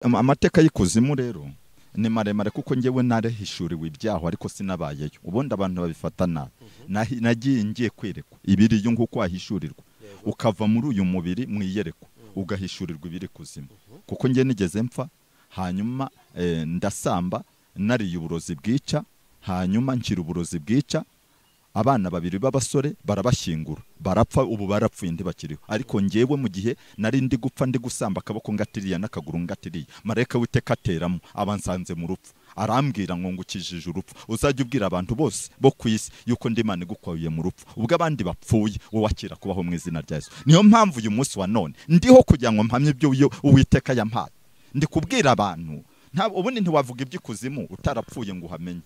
Amateka y'ikuzimu rero ni maremare kuko njyewe narehishuriwe ibyaho ariko sinabayeyo. Ubundi abantu babifata nabi. Nagiye ngiye kwerekwa ibiriyo nk'uko wahishurirwa, ukava muri uyu mubiri mwiyerekwa ugahishurirwa ibiri kuzimu. Kuko njye nigeze mpfa, hanyuma ndasamba nariye uburozi bwica, hanyuma nkira uburozi bwica. Abana babiri b'abasore barabashyingura barapfa, ubu barapfuye ntibakiriho. Ariko njyewe mu gihe nari ndi gupfa ndi gusamba akaboko ngatiriya n'akaguru ngatiriya, marayika w'Uwiteka ateramo abansanze mu rupfu, arambwira ngo ngukijije urupfu, uzajya ubwira abantu bose bo ku isi yuko ndi Imana igukuye mu rupfu, ubwo abandi bapfuye wowe wakira kubaho mu izina rya Yesu. Niyo mpamvu uyu munsi wa none ndiho kugira ngo mpamye ibyo Uwiteka yampaye. Ndi kubwira abantu, ubundi ntiwavuga iby'ikuzimu utarapfuye ngo uhamenye.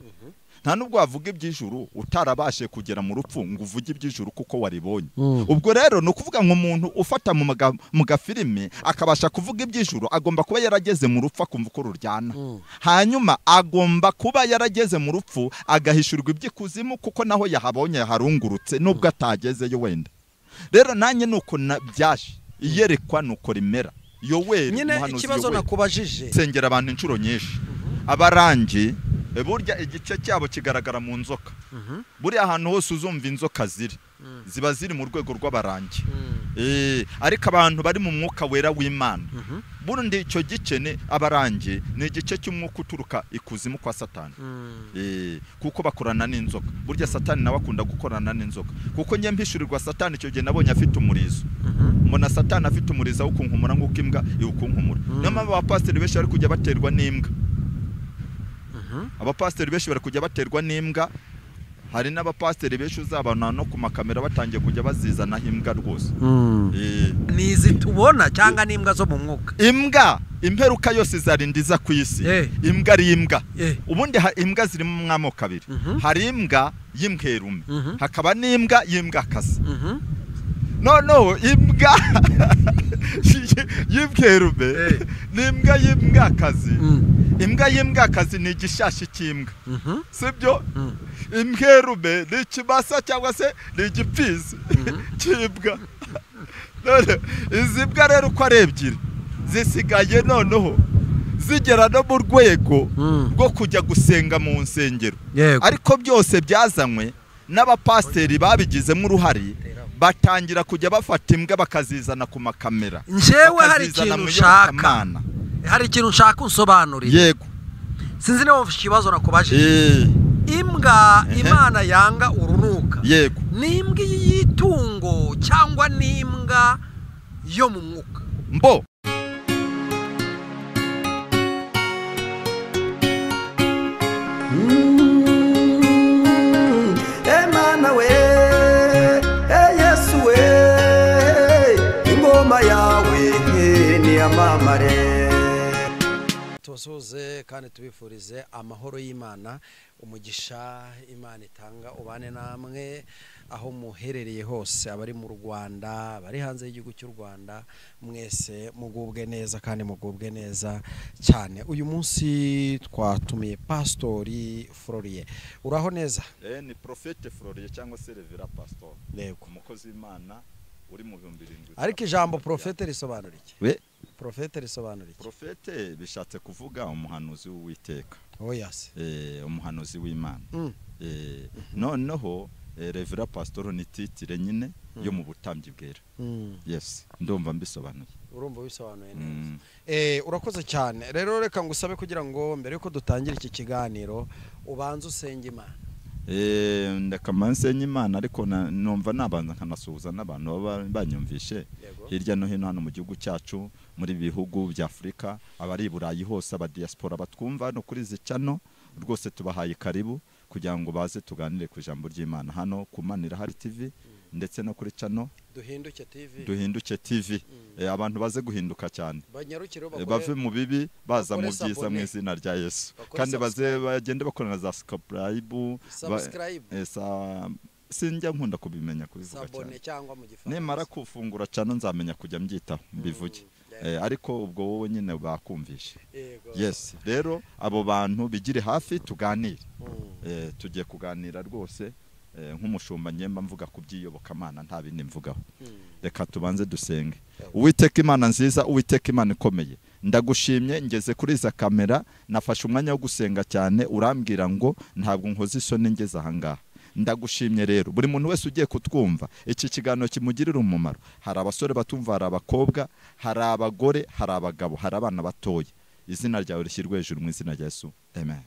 Nta nubwo wavuga iby'ijuru utarabashe kugera mu rupfu ngo uvuge iby'ijuru kuko waribonye. Ubwo rero ni ukuvuga ngo umuntu ufata mu gafilime akabasha kuvuga iby'ijuru agomba kuba yarageze mu rupfu akumva uko ruryana. Hanyuma agomba kuba yarageze mu rupfu agahishurwa iby'ikuzimu kuko naho yahabonye yaharungurutse nubwo atagezeyo wenda. Rero nanjye nuko byaje iyerekwa nuko rimera. Yoweri nyine ikibazo nakubajije, sengera abantu inshuro nyinshi. Abarangi burya igice cyabo kigaragara mu nzoka. Buriya ahantu hose uzumva inzoka ziri ziba ziri mu rwego rw'abarangi. Ariko abantu bari mu mwuka wera w'Imana, burundi icyo gice ni abarangi, ni igice cy'umwuka uturuka ikuzimu kwa Satani. Kuko bakorana n'inzoka. Burya Satani nawe akunda gukorana n'inzoka. Kuko njye mpishurirwa Satani icyo gihe nabonye afite umurizo. Mbona Satani afite umurizo awukunkumura nk'uko imbwa iwukunkumura. Niyo mpamvu abapasiteri benshi bari kujya baterwa n'imbwa. Abapasiteri benshi bari kujya baterwa n'imbwa. Hari n'abapasiteri benshi uzabana no ku makamera batangiye kujya bazizanaho imbwa rwose. Ni izi tubona cyangwa n'imbwa zo mu mwuka? Imbwa imperuka yose izarindiza ku isi. Imbwa ari imbwa. Ubundi imbwa ziri mu mwamoko abiri. Hari imbwa y'imbwerume, hakaba n'imbwa y'imbwakazi. No imbwa y'imbwerume n'imbwa y'imbwakazi. Imbwa y'imbwakazi ni igishashi cy'imbwa, sibyo? Imbwerume ni ikimasa cyangwa se ni igipfizi cy'imbwa. None izi mbwa rero uko ari ebyiri zisigaye noneho zigera no mu rwego rwo kujya gusenga mu nsengero. Ariko byose byazanywe n'abapasiteri babigizemo uruhare, batangira kujya bafata imbwa bakazizana ku makamera. Njyewe hari ikintu nshaka, hari ikintu nshaka unsobanurire. Yego. Sinzi niba ufite ikibazo nakubajije. Imbwa Imana yanga urunuka. Yego. Ni imbwa y'itungo cyangwa ni imbwa yo mu mwuka? Mbo Emana we, Yesu we, ingoma yawe ni amamare. Tubasuhuze kandi tubifurize amahoro y'Imana, umugisha Imana itanga ubane namwe aho muherereye hose, abari mu Rwanda, abari hanze y'igihugu cy'u Rwanda, mwese mugubwe neza kandi mugubwe neza cyane. Uyu munsi twatumiye Pastori Florier. Uraho neza? Ni Prophète Florier cyangwa se Reverend Pastor. Yego. Umukozi w'Imana uri mu 2007. Ariko ijambo Prophète risobanura iki? We Prophète risobanura iki? Prophète bishatse kuvuga umuhanuzi w'Uwiteka. Oh yes. Umuhanuzi w'Imana. Noneho Reverend Pastor ni titire nyine yo mu butambyi bwera. Yes, ndumva mbisobanuye. Urumva bisobanuye neza. Urakoze cyane. Rero reka ngusabe kugira ngo mbere yuko dutangira iki kiganiro ubanze usenge Imana. Ndakamanse Imana, ariko numva nabanza nkanasuhuza n'abantu baba banyumvishe hirya no hino hano mu gihugu cyacu, muri bihugu bya Afrika, abari Burayi hose, aba diaspora batwumva no kuri izi channel rwose tubahaye karibu kugira ngo baze tuganire ku ijambo ry'Imana hano ku Manirahari TV ndetse no kuri channel Duhinduke TV. Duhinduke TV. Abantu baze guhinduka cyane, banyarukire bave mu bibi baza mu byiza mu izina rya Yesu. Kandi baze bagende bakorana za subscribe, sinjya nkunda kubimenya kubivuga cyane. Nimara kufungura channel nzamenya kujya mbyitaho mbivuge. Ariko ubwo wowe nyine bakumvishe. Yes, rero abo bantu bigire hafi tuganire. Tugiye kuganira rwose nk'umushumba nyemba mvuga kubyiyobokamana nta bindi mvugaho. Reka tubanze dusenge. Uwiteka Imana nziza, Uwiteka Imana ikomeye, Ndagushimye, ngeze kuri za kamera nafashe umwanya wo gusenga cyane, urambwira ngo ntabwo nkoze isoni ngeze ahangaha. Ndagushimye rero buri muntu wese ugiye kutwumva iki kiganiro kimugirira umumaro. Hari abasore batumva, hari abakobwa, hari abagore, hari abagabo, hari abana batoya. Izina ryawe rishyirwe hejuru mu izina rya Yesu, amen.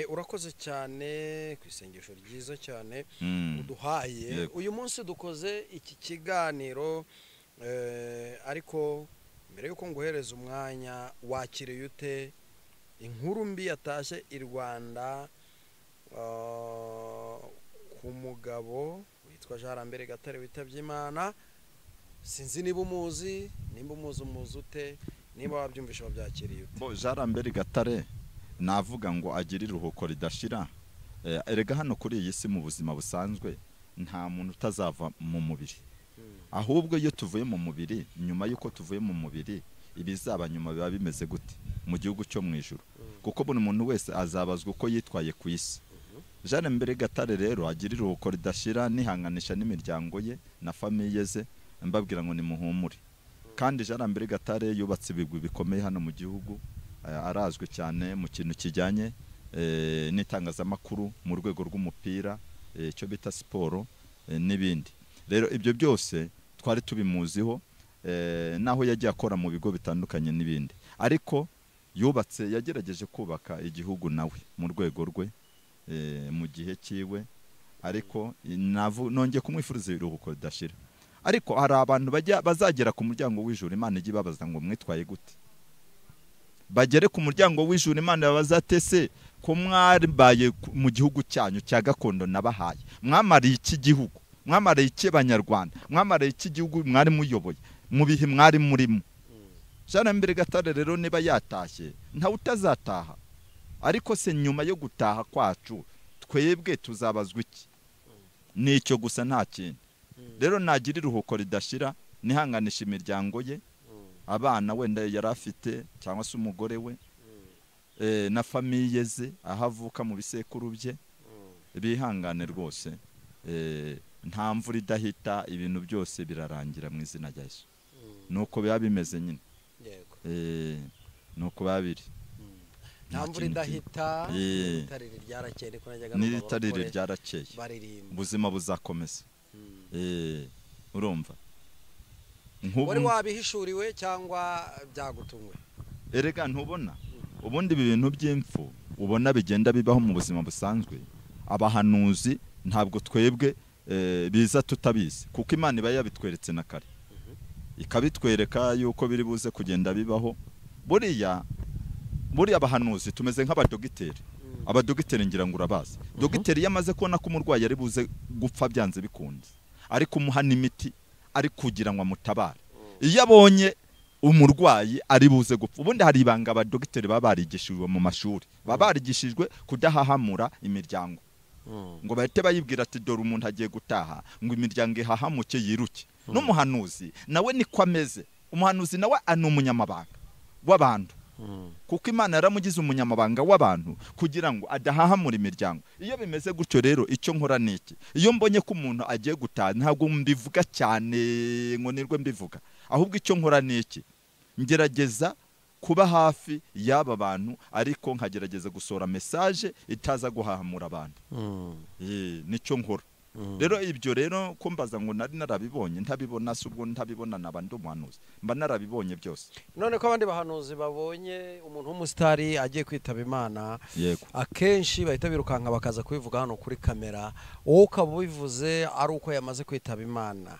Urakoze cyane ku isengesho ryiza cyane uduhaye. Uyu munsi dukoze iki kiganiro, ariko mbere yuko nguhereza umwanya, wakiriye ute inkuru mbi yatashye i Rwanda ku mugabo witwa Jean Lambert Gatare witabye Imana? Sinzi niba umuzi, nimba umuzi umuzi ute, niba wabyumvishe wabyakiriye ute? Bo Jean Lambert Gatare navuga ngo agira iruhuko ridashira. Erega hano kuri iyi si mu buzima busanzwe nta muntu utazava mu mubiri. Ahubwo iyo tuvuye mu mubiri, nyuma yuko tuvuye mu mubiri, ibizaba nyuma biba bimeze gute mu gihugu cyo mu ijuru? Kuko buri muntu wese azabazwa uko yitwaye ku isi. Jean Lambert Gatare rero agira iruhuko ridashira, nihanganisha n'imiryango ye na famiye ze, mbabwira ngo nimuhumure. Kandi Jean Lambert Gatare yubatse ibigwi bikomeye hano mu gihugu, arazwi cyane mu kintu kijyanye n'itangazamakuru mu rwego rw'umupira, icyo bita siporo n'ibindi. Rero ibyo byose twari tubimuziho, naho yagiye akora mu bigo bitandukanye n'ibindi, ariko yubatse, yagerageje kubaka igihugu nawe mu rwego rwe mu gihe cyiwe, ariko nongeye kumwifuriza iruhuko ridashira. Ariko hari abantu bazagera ku muryango w'ijuru Imana ijye ibabaza ngo mwitwaye gute. Bagere ku muryango w'ijuru Imana babazatese ko mwaribaye mu gihugu cyanyu cya gakondo nabahaye, mwamariye iki gihugu, mwamariye iki Abanyarwanda, mwamariye iki gihugu mwari muyoboye mu bihe mwari murimo. Jean Lambert Gatare rero niba yatashye ntawe utazataha, ariko se nyuma yo gutaha kwacu twebwe tuzabazwa iki? Nicyo gusa, nta kintu. Rero nagira iruhuko ridashira, nihanganisha imiryango ye, abana wenda yari afite cyangwa se umugore we, na famiye ze aho avuka mu bisekuru bye, bihangane rwose. Nta mvura idahita, ibintu byose birarangira mu izina rya Yesu. Nuko biba bimeze nyine. Yego. Nuko biba biri. Nta mvura idahita, n'itarire ryarakeye, niko najyaga numva N'itarire ryarakeye, baririmba. Ubuzima buzakomeza. Urumva wari wabihishuriwe cyangwa byagutunguye? Erega ntubona ubundi ibi bintu by'imfu ubona bigenda bibaho mu buzima busanzwe, abahanuzi ntabwo twebwe biza tutabizi, kuko Imana iba yabitweretse na kare, ikabitwereka yuko biri buze kugenda bibaho. Buriya abahanuzi tumeze nk'abadogiteri. Abadogiteri ngira ngo urabazi. Dogiteri yamaze kubona ko umurwayi ari buze gupfa byanze bikunze, ari kumuha n'imiti ari kugira ngo amutabare. Iyo abonye umurwayi ari buze gupfa, ubundi hari ibanga abadogiteri baba barigishijwe mu mashuri, baba barigishijwe kudahahamura imiryango, ngo bahite bayibwira ati dore umuntu agiye gutaha, ngo imiryango ihahamuke yiruke. N'umuhanuzi nawe niko ameze. Umuhanuzi nawe ni umunyamabanga w'abantu, kuko Imana yaramugize umunyamabanga w'abantu kugira ngo adahahamura imiryango. Iyo bimeze gutyo rero icyo nkora ni iki? Iyo mbonye ko umuntu agiye gutaha ntabwo mbivuga cyane ngo nirwe mbivuga, ahubwo icyo nkora ni iki? Ngerageza kuba hafi y'aba bantu, ariko nkagerageza gusohora message itaza guhahamura abantu. Nicyo nkora. Rero ibyo rero kumbaza ngo nari narabibonye, ntabibona se ubwo ntabibona naba ndi umuhanuzi, mba narabibonye byose. None ko abandi bahanuzi babonye umuntu w'umusitari agiye kwitaba Imana, yego, akenshi bahita birukanka bakaza kubivuga hano kuri kamera, wowe ukaba ubivuze ari uko yamaze kwitaba Imana.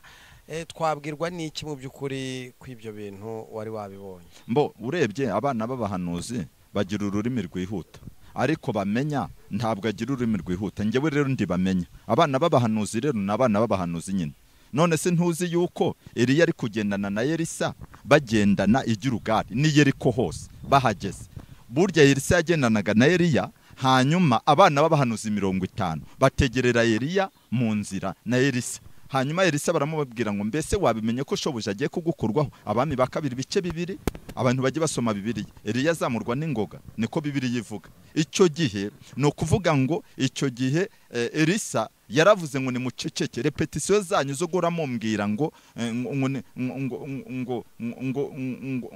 Twabwirwa n'iki mu by'ukuri kw'ibyo bintu wari wabibonye? Mbo urebye abana b'abahanuzi bagira ururimi rwihuta, ariko bamenya ntabwo agira ururimi rwihuta. Njyewe rero ndibamenya. Abana b'abahanuzi rero ni abana b'abahanuzi nyine. None se ntuzi yuko Eliya ari kugendana na Elisa, bagendana i Gilugari n'i Yeriko hose bahageze. Burya Elisa yagendanaga na Eliya, hanyuma abana b'abahanuzi 50 bategerera Eliya mu nzira na Elisa. Hanyuma Elisa baramubabwira ngo mbese wabimenye ko shobuja agiye kugukurwaho? Abami ba kabiri bice 2, abantu bajye basoma Bibiliya. Eliya azamurwa n'ingoga, niko Bibiliya ivuga. Icyo gihe ni ukuvuga ngo icyo gihe Elisa yaravuze ngo nimuceceke, repetisiyo zanyu zo guhora mumbwira ngo ngo ngo ngo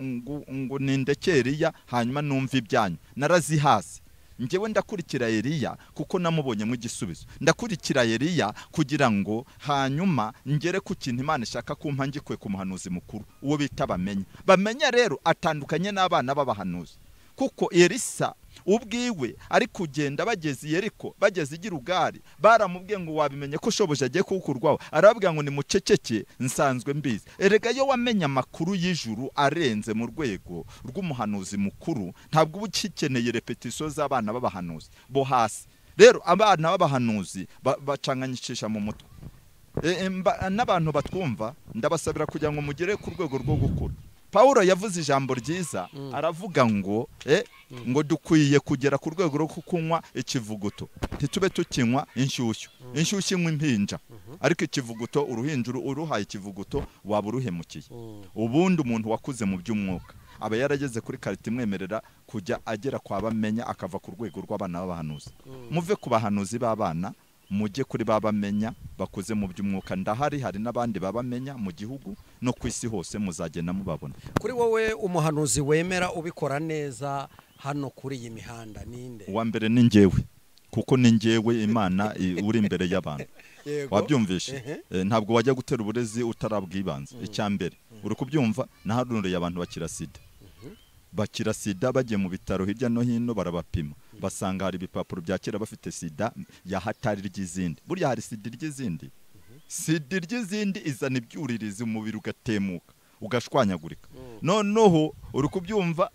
ngo ngo nindeke Eliya hanyuma numva ibyanyu, narazihase. Njyewe ndakurikira Eliya kuko namubonyemo igisubizo, ndakurikira Eliya kugira ngo hanyuma ngere ku kintu Imana ishaka kumpa ngikwe ku muhanuzi mukuru, uwo bita Bamenya. Bamenya rero atandukanye n'abana b'abahanuzi, kuko Elisa ubwiwe ari kugenda bageze Yeriko, bageze i Gilugari, baramubwiye ngo wabimenye ko shobuja agiye kuwukurwaho, arababwira ngo nimuceceke nsanzwe mbizi. Erega yo wamenye amakuru y'ijuru arenze mu rwego rw'umuhanuzi mukuru, ntabwo uba ukikeneye repetisiyo z'abana b'abahanuzi bo hasi. Rero abana b'abahanuzi bacanganyishisha mu mutwe. N'abantu batwumva ndabasabira kugira ngo mugere ku rwego rwo gukura. Paulo yavuze ijambo ryiza, aravuga ngo ngo dukwiye kugera ku rwego rwo kunywa ikivuguto, ntitube tukinywa inshyushyu. Inshyushyu inywa impinja, ariko ikivuguto uruhinja uruhaye ikivuguto waba uruhemukiye. Ubundi umuntu wakuze mu by'umwuka aba yarageze kuri karita imwemerera kujya agera kwa Bamenya, akava ku rwego rw'abana b'abahanuzi. Muve ku bahanuzi b'abana mujye kuri babamenya bakuze mu by'umwuka. Ndahari, hari n'abandi babamenya mu gihugu no ku isi hose, muzagenda mubabona. Kuri wowe umuhanuzi wemera ubikora neza hano kuri iyi mihanda ninde? Uwa mbere ni njyewe, kuko ni njyewe Imana uri imbere y'abantu. Wabyumvishe? Ntabwo wajya gutera uburezi utarabwibanza. Icya mbere uri kubyumva, naharunuriye abantu bakira sida. Bakira sida bagiye mu bitaro hirya no hino barabapima, basanga hari ibipapuro bya kera bafite sida ya hatari ry'izindi. Burya hari sida ry'izindi, sida ry'izindi izana ibyuririzi umubiri ugatemuka ugashwanyagurika. Noneho uri kubyumva,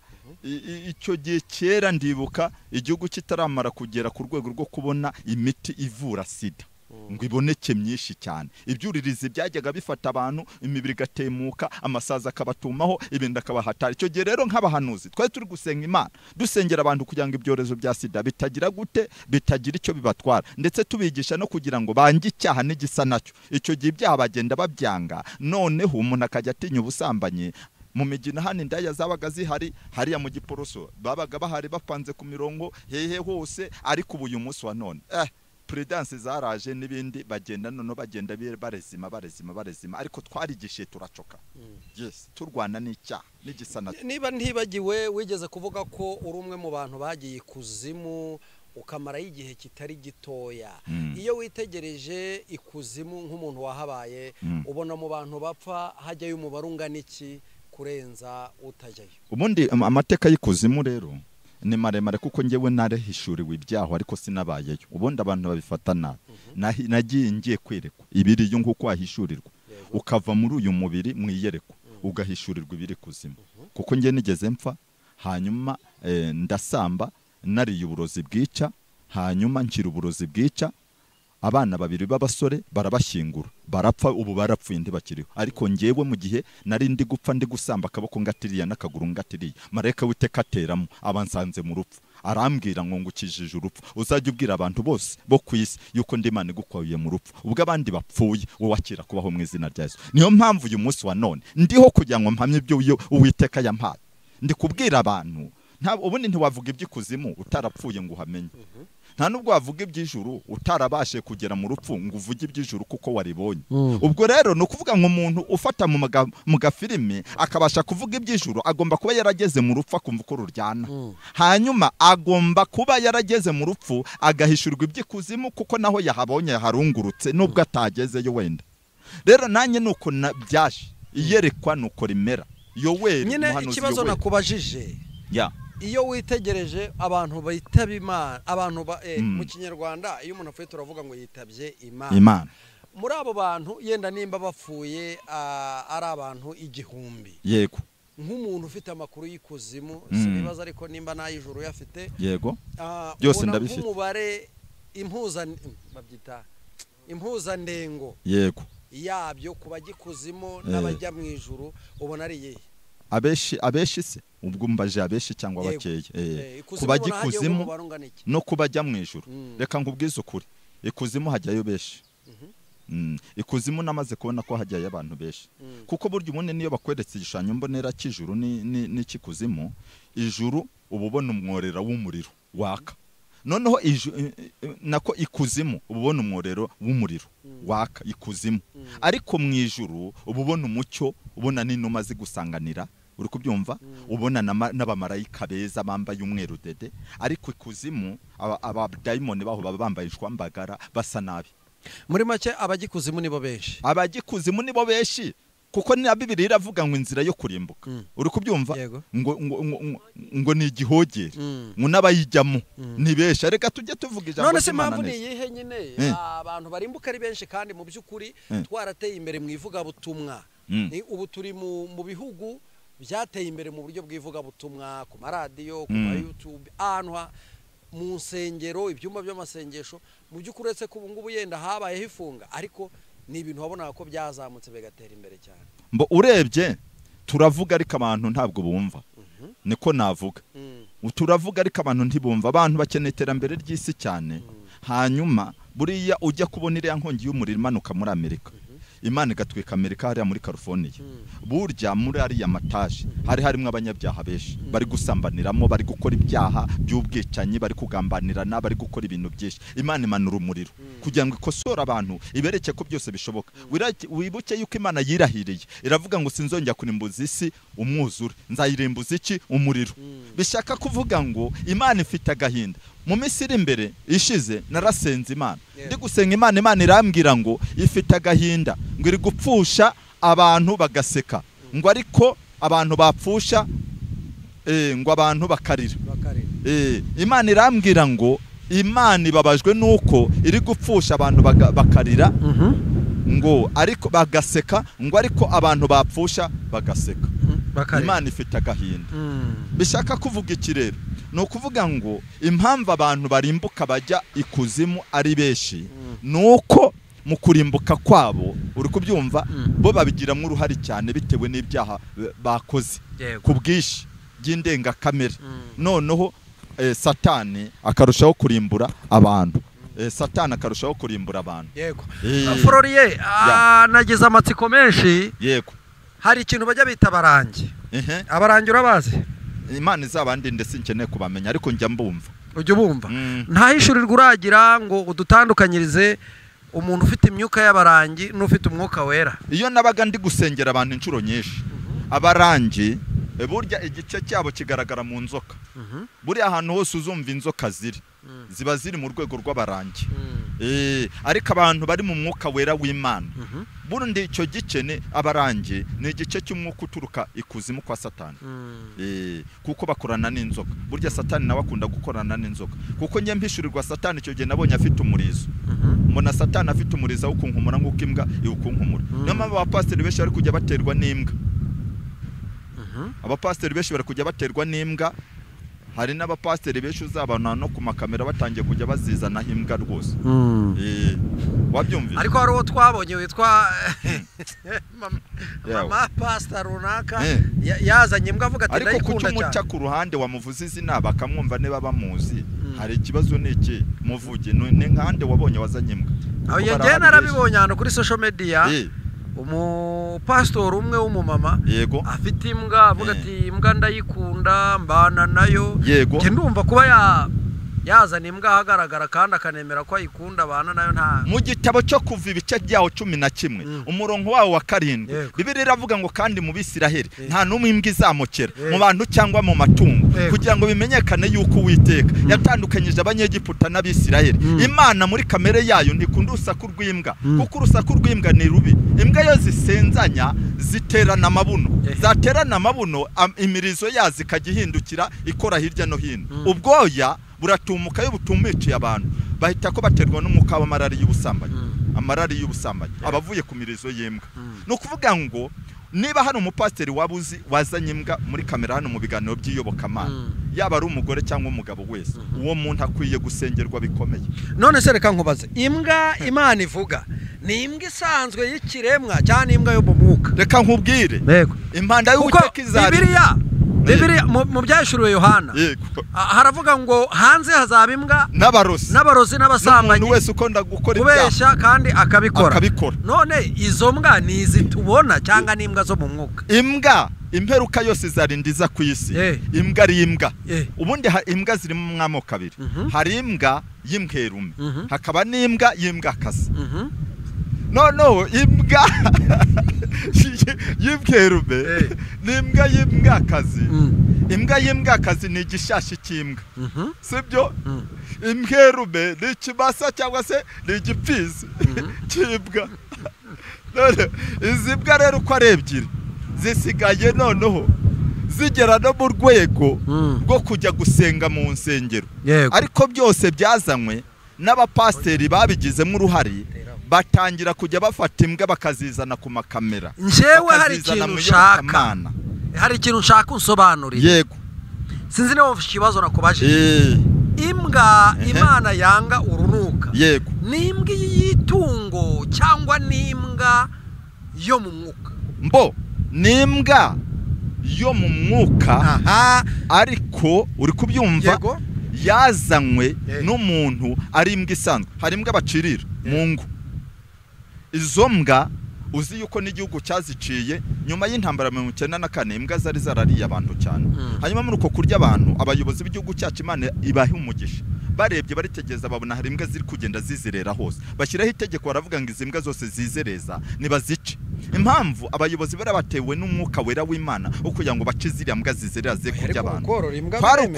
icyo gihe kera ndibuka igihugu kitaramara kugera ku rwego rwo kubona imiti ivura sida ngo iboneke myinshi cyane, ibyuririzi byajyaga bifata abantu, imibiri igatemuka, amasaza akabatumaho, ibindi akabahatari. Icyo gihe rero nk'abahanuzi twari turi gusenga Imana, dusengera abantu kugira ngo ibyorezo bya sida bitagira gute, bitagira icyo bibatwara, ndetse tubigisha no kugira ngo bange icyaha n'igisa nacyo. Icyo gihe ibyaha bagenda babyanga, noneho umuntu akajya atinya ubusambanyi. Mu migina hano indaya zabaga zihari, hariya mu Giporoso babaga bahari bapanze ku mirongo hehe hose, ariko ubu uyu munsi wa none prudence zaraje n'ibindi, bagenda none bagenda barezima barezima barezima, ariko twarigishiye turacoka. Yes, turwana n'icyaha n'igisa nacyo. Niba ntibagiwe wigeze kuvuga ko uri umwe mu bantu bagiye ikuzimu ukamarayo igihe kitari gitoya. Iyo witegereje ikuzimu nk'umuntu wahabaye, ubona mu bantu bapfa hajyayo umubare ungana iki kurenza utajyayo? Ubundi amateka y'ikuzimu rero ni maremare, kuko njyewe narahishuriwe ibyaho ariko sinabayeyo. Ubundi abantu babifata nabi. Nagiye ngiye kwerekwa ibiriyo nk'uko wahishurirwa, ukava muri uyu mubiri mwiyerekwa ugahishurirwa ibiri kuzimu. Kuko njye nigeze mpfa, hanyuma ndasamba nariye uburozi bwica, hanyuma nkira uburozi bwica, abana babiri b'abasore barabashyingura barapfa, ubu barapfuye ntibakiriho. Ariko njyewe mu gihe nari ndi gupfa ndi gusamba akaboko ngatiriya n'akaguru ngatiriya, marayika w'Uwiteka ateramo abansanze mu rupfu, arambwira ngo ngukijije urupfu, uzajya ubwira abantu bose bo ku isi yuko ndi Imana igukuye mu rupfu, ubwo abandi bapfuye wowe wakira kubaho mu izina rya Yesu. Niyo mpamvu uyu munsi wa none ndiho kugira ngo mpamye ibyo Uwiteka yampaye. Ndi kubwira abantu, ubundi ntiwavuga iby'ikuzimu utarapfuye ngo uhamenye. Nta nubwo wavuga iby'ijuru utarabashe kugera mu rupfu ngo uvuge iby'ijuru kuko waribonye. Ubwo rero ni ukuvuga ngo umuntu ufata mu gafilime akabasha kuvuga iby'ijuru agomba kuba yarageze mu rupfu akumva uko ruryana. Hanyuma agomba kuba yarageze mu rupfu agahishurwa iby'ikuzimu kuko naho yahabonye yaharungurutse nubwo atagezeyo wenda. Rero nanjye nuko byaje iyerekwa nuko rimera. Yoweri nyine ikibazo nakubajije ya iyo witegereje abantu bitaba Imana, abantu mu Kinyarwanda iyo umuntu apfuye turavuga ngo yitabye Imana. Muri abo bantu yenda nimba bapfuye ari abantu 1000. Yego. Nk'umuntu ufite amakuru y'ikuzimu sinibaza ariko nimba nayijuru yafite. Yego. Byose ndabifite. Umubare babyita impuzandengo. Yego. Yabyo kuba gikuzimu n'abajya mu ijuru ubona ari yehe? Abeshi se ubwo mbaje abeshi cyangwa bakeya kuba gikuzimu no kubajya mu ijuru. Reka nkubwize ukuri, ikuzimu hajyayo beshi. Ikuzimu namaze kubona ko hajyayo abantu beshi, kuko burya ubundi niyo bakweretse igishushanyo mbonera cy'ijuru n'ikikuzimu, ijuru uba ubona umworera w'umuriro. waka. Noneho nako ikuzimu ubona umworero w'umuriro waka ikuzimu, ariko mu ijuru ubona umucyo, ubona n'inuma zigusanganira, uri kubyumva, ubona n'abamarayika beza bambaye umweru dede. Ariko ikuzimu abadayimoni baho baba bambaye ishwambagara basa nabi. Muri make abagikuzimu nibo benshi, abagikuzimu nibo benshi, kuko na Bibiliya iravuga ngo inzira yo kurimbuka, uri kubyumva, ngo ngo ni igihogere, ngo n'abayijyamo ni benshi. Reka tujye tuvuga ijambo. None se impamvu ni iyihe nyine abantu barimbuka ari benshi kandi mu by'ukuri twarateye imbere mu ivugabutumwa? Ni ubu turi mu bihugu byateye imbere mu buryo bw'ivugabutumwa, ku maradiyo, ku ma YouTube, ahantu mu nsengero, ibyumba by'amasengesho. Mu by'ukuri uretse ko ubu ngubu yenda habayeho ifunga, ariko ni ibintu wabona ko byazamutse bigatera imbere cyane. Mbo urebye turavuga ariko abantu ntabwo bumva, niko navuga. Turavuga ariko abantu ntibumva. Abantu bakeneye iterambere ry'isi cyane. Hanyuma buriya ujya kubona iriya nkongi y'umuriro imanuka muri Amerika, Imana igatwika Amerika hariya muri California, burya muri ariya mataje hari harimo abanyabyaha benshi bari gusambaniramo, bari gukora ibyaha by'ubwicanyi, bari kugambanirana, bari gukora ibintu byinshi. Imana imanura umuriro kugira ngo ikosore abantu, ibereke ko byose bishoboka. Wibuke yuko Imana yirahiriye iravuga ngo sinzongera kurimbuza isi umwuzure, nzayirimbuza iki? Umuriro. Bishaka kuvuga ngo Imana ifite agahinda. Mu minsi iri imbere ishize narasenze Imana, ndi gusenga Imana, Imana irambwira ngo ifite agahinda, ngo iri gupfusha abantu bagaseka, ngo ariko abantu bapfusha ngo abantu bakarira. Imana irambwira ngo Imana ibabajwe nuko iri gupfusha abantu bakarira, ngo ariko bagaseka, ngo ariko abantu bapfusha bagaseka. Imana ifite agahinda. Bishaka kuvuga iki rero? Ni ukuvuga ngo impamvu abantu barimbuka bajya ikuzimu ari benshi nuko mu kurimbuka kwabo, uri kubyumva, bo babigiramo uruhare cyane bitewe n'ibyaha bakoze ku bwinshi by'indengakamere. Noneho Satani akarushaho kurimbura abantu. Satani akarushaho kurimbura abantu. Yego. Floriye, nagize amatsiko menshi. Yego. Hari ikintu bajya bita abarangi. Abarangi urabazi? Imana izabandi ndetse nkeneye kubamenya, ariko njya mbumva. Ujya ubumva? Ntahishurirwa uragira ngo udutandukanyirize umuntu ufite imyuka y'abarangi n'ufite umwuka wera. Iyo nabaga ndi gusengera abantu inshuro nyinshi, abarangi burya igice cyabo kigaragara mu nzoka. Buriya ahantu hose uzumva inzoka ziri, ziba ziri mu rwego rw'abarangi. Ariko abantu bari mu mwuka wera w'Imana, burundi icyo gice ni abarangi, ni igice cy'umwuka uturuka ikuzimu kwa Satani. Kuko bakorana n'inzoka. Burya Satani nawe akunda gukorana n'inzoka. Kuko njye mpishurirwa Satani icyo gihe nabonye afite umurizo. Mbona Satani afite umurizo wo kunkumura nk'uko imbwa iwukunkumura. Niyo mpamvu abapasiteri benshi bari kujya baterwa n'imbwa. Abapasiteri benshi bari kujya baterwa n'imbwa. Hari n'abapasiteri benshi uzabana no ku makamera batangiye kujya bazizanaho imbwa rwose. Wabyumvise? Ariko hari uwo twabonye witwa mama pastor runaka yazanye imbwa avuga ati ndayikunda cyane. Ariko kuki umuca ku ruhande wamuvuze izina bakamwumva niba bamuzi? Hari ikibazo niki muvuge ni nkande wabonye wazanye imbwa? Aho njye narabibonye hano kuri social media. Umupastor umwe w'umumama afite imbwa avuga ati imbwa ndayikunda mbana nayo. Njye ndumva kuba yazana imbwa ahagaragara kandi akanemera ko ayikunda abana nayo nta. Mu gitabo cyo kuva ibice byawo 11 umurongo wawo wa 7 Bibiliya iravuga ngo kandi mu Bisiraheli nta n'umwe imbwa izamokera mu bantu cyangwa mu matungo, kugira ngo bimenyekane yuko Uwiteka yatandukanyije Abanyegiputa n'Abisiraheli. Imana muri kamere yayo ntikunda urusaku rw'imbwa, kuko urusaku rw'imbwa ni rubi. Imbwa yo zisenzanya ziterana amabuno, zaterana amabuno imirizo yazo ikajya ihindukira ikora hirya no hino, ubwoya buratumuka yo butumiciye abantu bahita ko baterwa n'umwuka w'amarari y'ubusambanyi. Amarari y'ubusambanyi abavuye ku mirizo y'imbwa. No kuvuga ngo niba hano umupasiteri wabuzi wazanye imbwa muri kamera hano mu biganiro by'iyobokamana, yaba ari umugore cyangwa umugabo wese, uwo muntu akwiye gusengerwa bikomeye. None se reka nkubaze, imbwa Imana ivuga ni imbwa isanzwe y'ikiremwa cyangwa imbwa yo mu mwuka? Reka nkubwire. Impanda y'Uwiteka izari. Bibiliya Bibiliya mu byahishuriwe Yohana haravuga ngo hanze hazaba imbwa n'abarozi n'abasambanyi, n'umuntu wese ukunda gukora ibyaha, kubeshya kandi akabikora. None izo mbwa ni izi tubona cyangwa ni imbwa zo mu mwuka? Imbwa imperuka yose izarindiza ku isi. Imbwa ari imbwa. Ubundi imbwa ziri mu amoko abiri. Hari imbwa y'imbwerume, hakaba n'imbwa y'imbwakazi. No imbwa y'imbwerume n'imbwa y'imbwakazi. Imbwa y'imbwakazi ni igishashi cy'imbwa, sibyo? Imbwerume ni ikimasa cyangwa se ni igipfizi cy'imbwa. None izi mbwa rero uko ari ebyiri zisigaye noneho zigera no mu rwego rwo kujya gusenga mu nsengero. Ariko byose byazanywe n'abapasiteri babigizemo uruhare, batangira kujya bafata imbwa bakazizana ku makamera. Njyewe hari ikintu nshaka, hari ikintu nshaka unsobanurire. Yego. Sinzi niba ufite ikibazo nakubajije. Imbwa Imana yanga urunuka. Yego. Ni imbwa y'itungo cyangwa ni imbwa yo mu mwuka? Mbo ni imbwa yo mu mwuka, ariko uri kubyumva yazanywe n'umuntu ari imbwa isanzwe. Hari imbwa bacirira mu ngo. Izo mbwa uzi yuko n'igihugu cyaziciye nyuma y'intambara 1994, imbwa zari zarariye abantu cyane. Hanyuma muri uko kurya abantu, abayobozi b'igihugu cyacu Imana ibahe umugisha, barebye baritegeza babona hari imbwa ziri kugenda zizerera hose, bashyiraho itegeko baravuga ngo izi mbwa zose zizereza nibazice. Impamvu abayobozi barabatewe n'umwuka wera w'Imana wo kugira ngo bace ziriya mbwa zizerera ze kurya abantu, kwari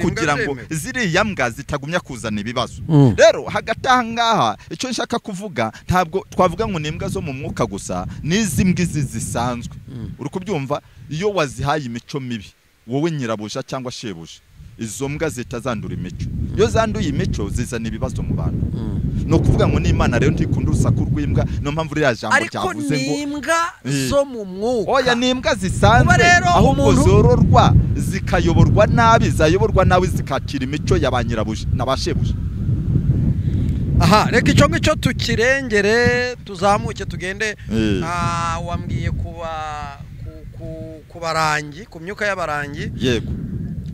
kugira ngo ziriya mbwa zitagumya kuzana ibibazo. Rero hagati aha ngaha icyo nshaka kuvuga, ntabwo twavuga ngo ni imbwa zo mu mwuka gusa, n'izi mbwa izi zisanzwe. Uri kubyumva? Iyo wazihaye imico mibi wowe nyirabuja cyangwa shebuja, izo mbwa zitazandura imico. Iyo zanduye imico zizana ibibazo mu bantu. No kuvuga ngo n'Imana rero ntikunda urusaku rw'imbwa, no mpamvu ririya jambo ryavuze ngo ariko ni imbwa zo mu mwuka. Oya, ni imbwa zisanzwe, ahubwo zororwa zikayoborwa nabi, zayoborwa nabi zikakira imico ya ba nyirabuja na ba shebuja. Aha, reka icyo ngicyo tukirengere, tuzamuke tugende. Wambwiye kuba ku barangi, ku myuka y'abarangi. Yego.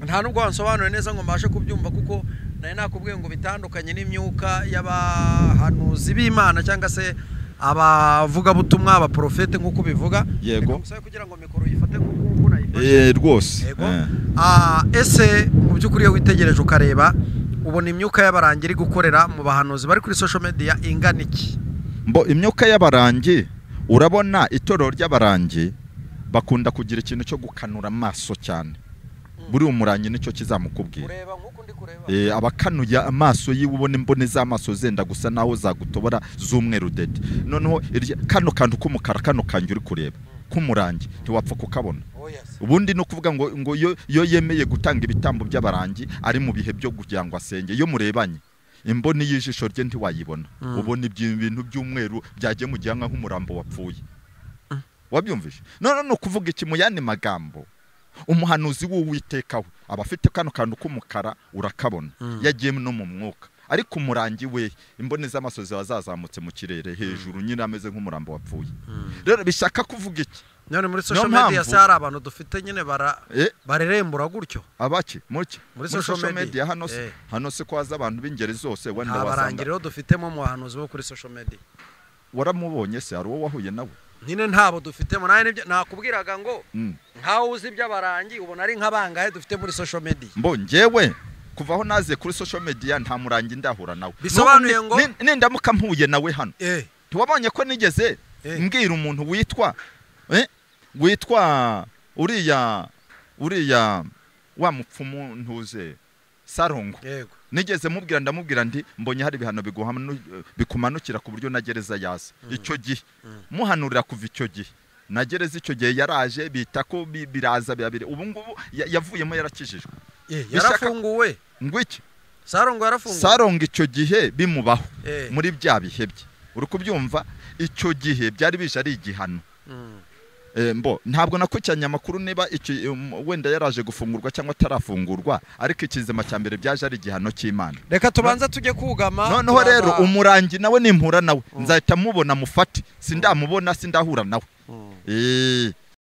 Nta nubwo wansobanuriye neza ngo mbashe kubyumva, kuko nari nakubwiye ngo bitandukanye n'imyuka y'abahanuzi b'Imana cyangwa se abavugabutumwa, abaprofete nk'uko bivuga. Yego. Ngusabe kugira ngo mikoro yifate nk'uko nayifashe. Rwose. Ese mu by'ukuri iyo witegereje ukareba ubona imyuka y'abarangi iri gukorera mu bahanuzi bari kuri social media ingana iki? Mbo imyuka y'abarangi, urabona itorero ry'abarangi bakunda kugira ikintu cyo gukanura amaso cyane. Buri umurangi nicyo kizamukubwira. Ureba nkuko ndi kureba. Abakanuye amaso yiwe ubona imbone z'amaso zenda gusa naho zagutobora z'umweru dede. Noneho kano kantu k'umukara kano kanjye uri kureba k'umurangi ntiwapfa kukabona. Ubundi no kuvuga ngo iyo yemeye gutanga ibitambo by'abarangi ari mu bihe byo kugira ngo asenge, iyo murebanye imboni y'ijisho rye ntiwayibona. Ubona ibintu by'umweru byagiye mu gihanga nk'umurambo wapfuye. Wabyumvise? None no kuvuga iki mu yandi magambo, umuhanuzi w'Uwiteka we aba afite kano kantu k'umukara urakabona, yagiye no mu mwuka. Ariko umurangi we imboni z'amaso ziba zazamutse mu kirere hejuru, nyine ameze nk'umurambo wapfuye. Rero bishaka kuvuga iki? None muri social media se hari abantu dufite nyine barerembura gutyo? Abaki muri social media hano se, hano se kwaza abantu b'ingeri zose wenda wasanga abarangi rero dufitemo muhanuzi bo kuri social media. Waramubonye se? Hari uwo wahuye nawe? Nyine ntabo dufitemo. Nawe nibyo nakubwiraga ngo nkaho uzi iby'abarangi ubona ari nk'abangahe dufite muri social media. Mbo njyewe kuva aho naze kuri social media nta murangi ndahura nawe. Bisobanuye ngo nindamuka mpuye nawe hano. Tuwabonye ko nigeze mbwira umuntu witwa witwa uriya wa mupfumu ntuze Sarongo. Yego. Nigeze mubwira, ndamubwira ndi mbonye hari ibihano bikumanukira ku buryo na gereza yaza. Icyo gihe muhanurira kuva icyo gihe na gereza icyo gihe yaraje bita ko biraza bibiri. Ubu ngubu yavuyemo yarakijijwe. Yarafunguwe. Ngwiki Sarongo yarafunguwe. Sarongo icyo gihe bimubaho muri bya bihe bye. Uri kubyumva? Icyo gihe byari bije ari igihano. Mbo ntabwo nakurikiranye amakuru niba wenda yaraje gufungurwa cyangwa atarafungurwa, ariko ikizima cya mbere byaje ari igihano cy'Imana. Reka tubanze tujye kugama. Noneho rero umurangi nawe nimpura nawe nzahita mubona mufate, sindamubona sindahura nawe.